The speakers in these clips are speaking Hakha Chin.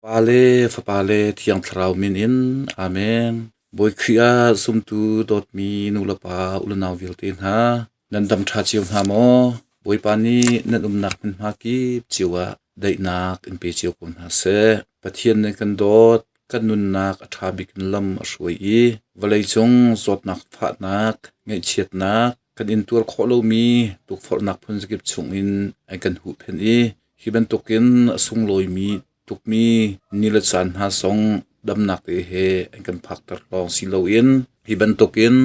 Pa le Fapa le Thiang Thlarau min in Amen. Bawi Khrih ah zumtu dawtmi nu le pa u le nau vialte hna, nan dam ṭha cio hna maw? Bawipa nih nan umnak hmunhma kip cio ah daihnak in pe cio ko hna seh. Pathian nih kan dawt, kan nunnak a ṭha bik in lam a hruai i vawleicung zawtnak fahnak, ngaihchiatnak, kan intuar khawh lomi tukforhnak phunzakip chungin an kan huhphenh i hi bantukin a sunglawimi tukmi ni le caan hna zong damnak te he an kan phakter lawng si loin hi bantukin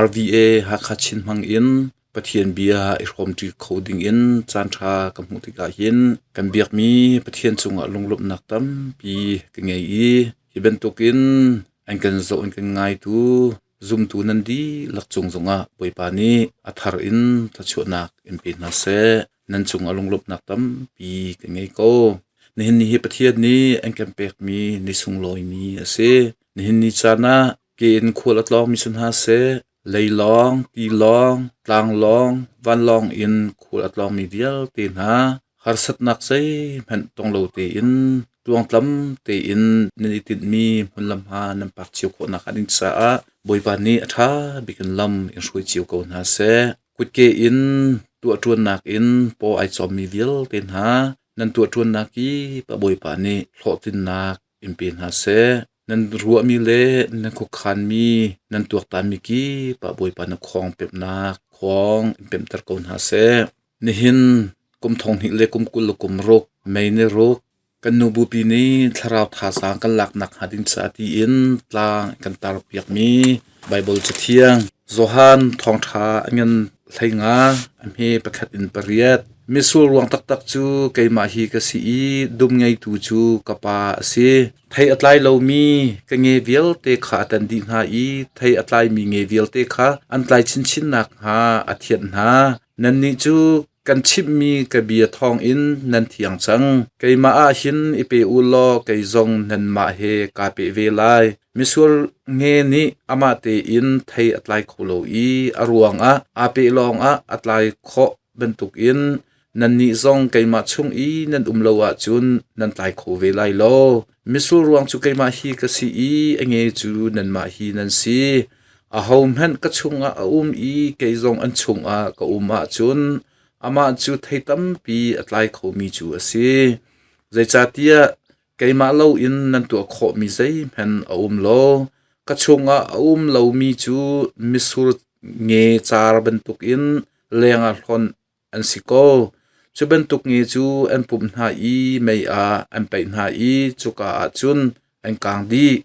RVA Hakha Chin hmang in Pathian bia i hrawmṭi kho dingin caanṭha ka hmuh tikah hin kan biakmi Pathian cungah lunglawmhnak tampi ka ngei i hi bantukin an kan zoh an kan ngaitu Zumtu nan dihlak cung zongah Bawipa nih a thar in thluachuahnak in pe hna seh. Nan cungah lunglawmhnak tampi ka ngei ko. Nihin ni hi Pathian nih an kan pekmi ni sunglawimi a si. Nihin ni caan ah ke in khual a tlawngmi si hna seh, leilawng, tilawng, tlanglawng, vanlawng in khual a tlawngmi vialte hna Harsatnak zeihmanh tong lo tein tluangtlam tein nan i tinhmi hmunlam hna nan phak cio khawh nakhnga ding caah Bawipa nih a ṭha bik in lam in hruai cio ko hna seh. Kutke in tuahṭuannak in paw ai cawmmi vialte hna nan tuahṭuannak kip ah Bawipa nih hlawhtlinnak in pe hna seh. Nan ruahmi le nan khuakhanmi nan tuaktanmi kip ah Bawipa na khawng pemhnak khawng in pemhter ko hna seh. Nihin kum thonghnih le kum 20 le kum ruk May ni ruk kan nu bupi nih thlarau thazaang kan laknak hnga ding caah tiin tlang kan tarpiakmi Baibal Cathiang Johan thawngṭha a ngan 15 a hme pakhat in pariat. Mitsur ruang taktak cu keimah hi ka si i dum ngeitu cu ka pa a si. Thei a tlai lomi ka nge vialte kha a tan dih hna i thei a tlaimi nge vialte kha an tlai chinchin nakhnga a thianh hna. Nannih cu kan chimhmi ka bia thawngin nan thiang cang. Keimah ah hin i pe u law kei zong nanmah he kaa pe ve lai. Misual nge nih amah tein thei a tlai kho lo i a ruangah aa peh lawngah a tlai khawh bantukin nannih zong keimah chung i nan um lo ahcun nan tlai kho ve lai lo. Mitsur ruang cu keimah hi ka si i a nge cu nanmah hi nan si. Ahohmanh ka chungah a um i kei zong an chungah ka um ahcun amah cu thei tampi a tlai khomi cu a si. Zeicahtiah keimah loin nan tuah khawhmi zeihmanh a um lo. Ka chungah a um lomi cu mitsur nge car bantukin lengah hlonh an si ko. Cu bantuk nge cu an pumh hna i mei ah an paih hna i cuka ah cun an kang dih.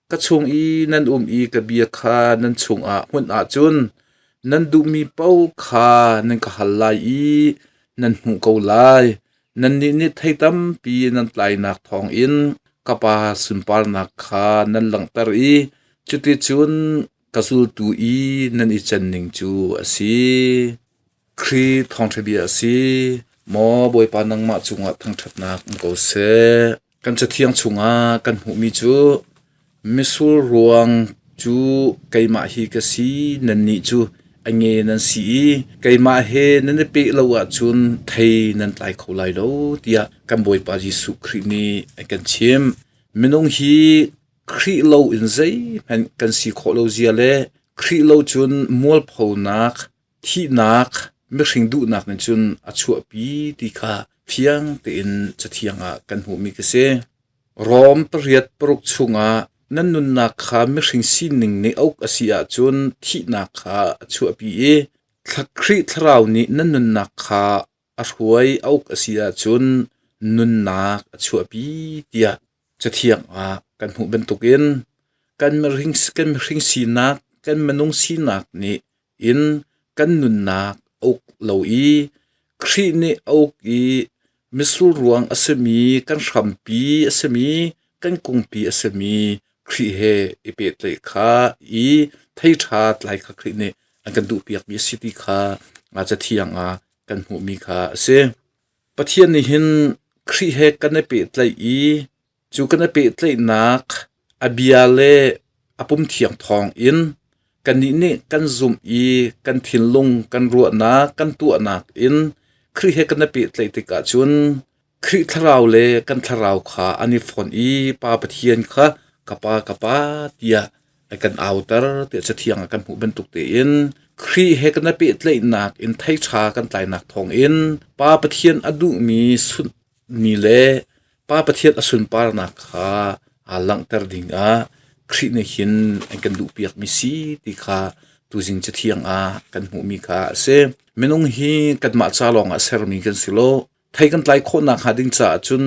Ka chung i nan um i ka bia kha nan chungah hmunh ahcun nan duhmi paoh kha nan ka hal lai i nan hmuh ko lai. Nannih nih thei tampi nan tlainak thawngin ka Pa sunparnak kha nan langhter i cuticun ka zultu i nan i canning cu a si. Khrih thawngṭha bia a si. Maw Bawipa nangmah cungah thangṭhatnak um ko seh. Kan cathiang chungah kan hmuhmi cu mitsur ruang cu keimah hi ka si, nannih cu a nge nan si i keimah he nan i peh lo ahcun thei nan tlai kho lai lo tiah kan Bawipa Jesuh Khrih nih a kan chimh. Minung hi Khrih lo in zeihmanh kan si khawh lo zia le Khrih lo cun mualphonak thihnak mihring duhnak nih cun a chuahpi ti kha fiang tein Cathiang ah kan hmuhmi ka si. Rom pariat paruk chungah nan nunnak kha mihring sining nih a uk a si ahcun thihnak kha a chuahpi i Khrih Thlarau nih nan nunnak kha a hruai a uk a si ahcun nunnak a chuahpi tiah Cathiang ah kan hmuh bantukin kan mihring kan mihring sinak kan minung sinak nih in kan nunnak a uk lo i Khrih nih a uk i mitsur ruang a simi kan hrampi a simi kan kungpi a simi Khrih he i pehtlaih kha i thei ṭha tlai kha Khrih nih an kan duhpiakmi a si ti kha Cathiang ah kan hmuhmi kha a si. Pathian nih hin Khrih he kan i pehtlaih i cu kan i pehtlaihnak a bia le a pum thiang thawng in kannih nih kan zumh i kan thinlung kan ruahnak kan tuahnak in Khrih he kan i pehtlaih tikah cun Khrih thlarau le kan thlarau kha an i fonh i Pa Pathian kha ka Pa, ka Pa tiah a kan auter tiah Cathiang ah kan hmuh bantuk tein Khrih he kan i pehtlaihnak in thei ṭha kan tlainak thawngin Pa Pathian a duhmi sunhmi le Pa Pathian a sunparnak kha aa langhter dingah Khrih nih hin an kan duhpiakmi si ti kha tuzing Cathiang ah kan hmuhmi kha a si. Minung hi kanmah ca lawngah sermi kan si lo. Thei kan tlai khawhnak hnga ding caah cun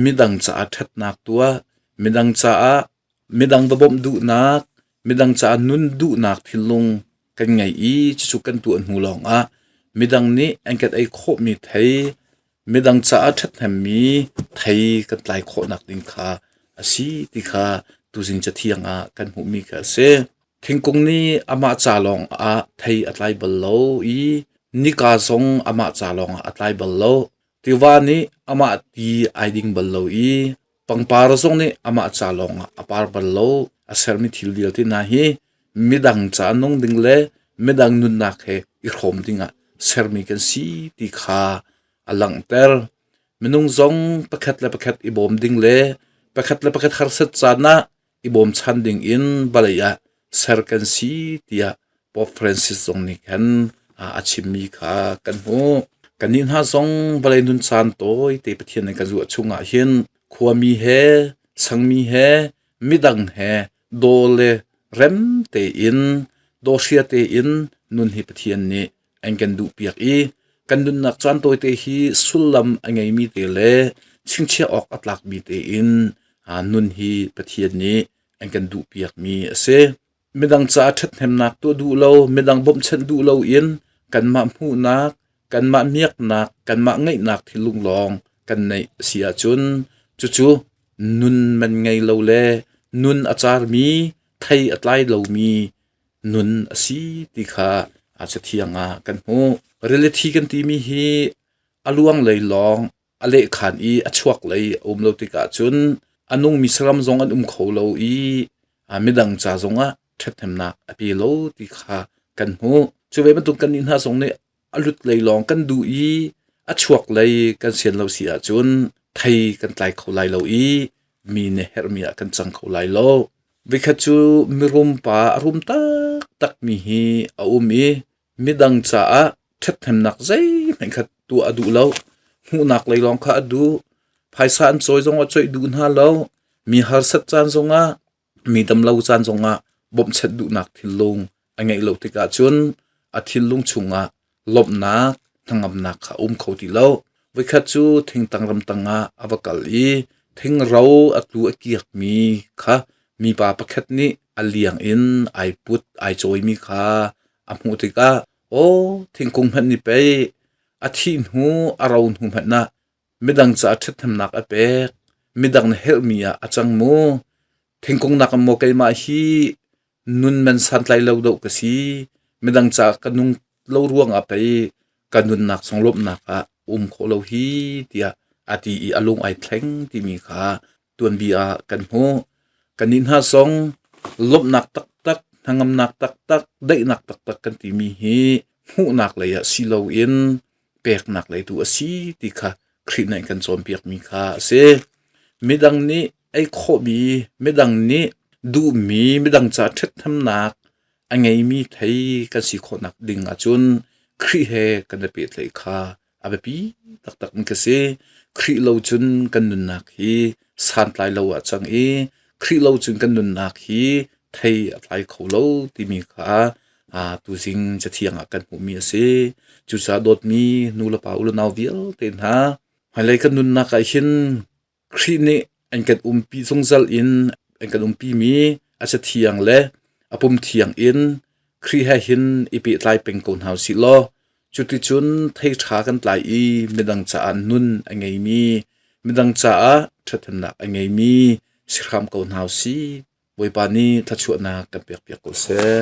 midang caah ṭhatnak tuah, midang caah midang va bawmh duhnak, midang caah nun duhnak thinlung kan ngei i cucu kan tuah hnu lawngah midang nih an kan ei khawhmi thei, midang caah ṭhathnemmi thei kan tlai khawhnak ding kha a si ti kha tuzing cathiang ah kan hmuhmi kha a si. Thingkung nih amah ca lawng ah thei a tlai bal lo i nika zong amah ca lawng ah a tlai bal lo. Tiva nih amah ti ai ding bal lo i pangpar zong nih amah ca lawng ah a par bal lo. A sermi thil vialte hna hi midang ca nung ding le midang nunnak he i hrawm dingah sermi kan si ti kha a langhter. Minung zong pakhat le pakhat i bawm ding le pakhat le pakhat harsat caan ah i bawmchan ding in vawlei ah ser kan si tiah Pope Francis zong nih khan a chimmi kha kan hmuh. Kannih hna zong vawlei nun caan tawi te Pathian nih kan zuah chungah hin khuami he, sangmi he, midang he daw le rem tein, dawhria tein nun hi Pathian nih an kan duhpiak i kan nunnak caan tawite hi sullam a ngeimi te le chingchiah awk a tlakmi tein nun hi Pathian nih an kan duhpiakmi a si. Midang caah ṭhathnemnak tuah duh lo, midang bawmhchanh duh loin kanmah hmuhnak, kanmah miaknak, kanmah ngeihnak thinlung lawng kan neih a si ahcun cucu nun man ngei lo le nun a carmi, thei a tlai lomi nun a si ti kha a cathiang ah kan hmuh. Reality kan timi hi a luang lei lawng a lehkhan i a chuak lei a um lo tikah cun a nungmi saram zong an um kho lo i midang ca zongah ṭhathnemnak a pe lo ti kha kan hmuh. Cu ve bantuk kannih hna zong nih a lut lei lawng kan duh i a chuak lei kan sian lo si ahcun thei kan tlai kho lai lo i mi nih herhmi ah kan cang kho lai lo. Voikhat cu mirum pa a rum taktakmi hi a um i midang caah ṭhathnemnak zeihmanh kha tuah a duh lo. Hmuhnak lei lawng kha a duh. Phaisa an cawi zong a cawih duh hna lo. Mi harsat caan zongah mi damlo caan zongah bawmhchanh duhnak thinlung a ngeih lo tikah cun a thinlung chungah lawmhnak hnangamnak kha a um kho ti lo. Voikhat cu thingtang ramtang ah a va kal i thingro a tlu a kiakmi kha mipa pakhat nih a liang in ai put ai cawimi kha a hmuh tikah aw thingkung hmanh nih pei a thih hnu a ro hnu hmanh ah midang caah ṭhathnemnak a pek midang na helhmi ah a cang mu thingkung nak maw keimah hi nun man santlai lo deuh ka si midang caah ka nung lo ruangah pei ka nunnak song lawmhnak ah um khawh lo hi tiah a ti i a lung ai thleng timi kha tuanbia ah kan hmuh kannih hna zong lawmhnak taktak hnangamnak taktak daihnak taktak kan timi hi hmuhnak lei ah si loin peknak lei tu a si ti kha Khrih nih kan cawnpiakmi kha a si. Midang nih ei khawhmi, midang nih duhmi, midang ca ṭhathnemnak a ngeimi thei kan si khawhnak ding ahcun Khrih he kan i pehtlaih kha a biapi taktak mi ka si. Khrih lo cun kan nunnak hi santlai lo ah cang i Khrih lo cun kan nunnak hi thei a tlai kho lo timi kha tuzing cathiang ah kan hmuhmi a si. Cucaah dawtmi nu le pa u le nau vialte hna hmailei kan nunnak ah hin Khrih nih an kan umpi zungzal in an kan umpimi a cathiang le a pum thiang in Khrih he hin i pehtlai peng ko hna usih law cuticun thei ṭha kan tlai i midang caah nun a ngeimi midang caah ṭhathnemnak a ngeimi si hram ko hna usih. Bawipa nih thluachuahnak kan pekpiak ko seh.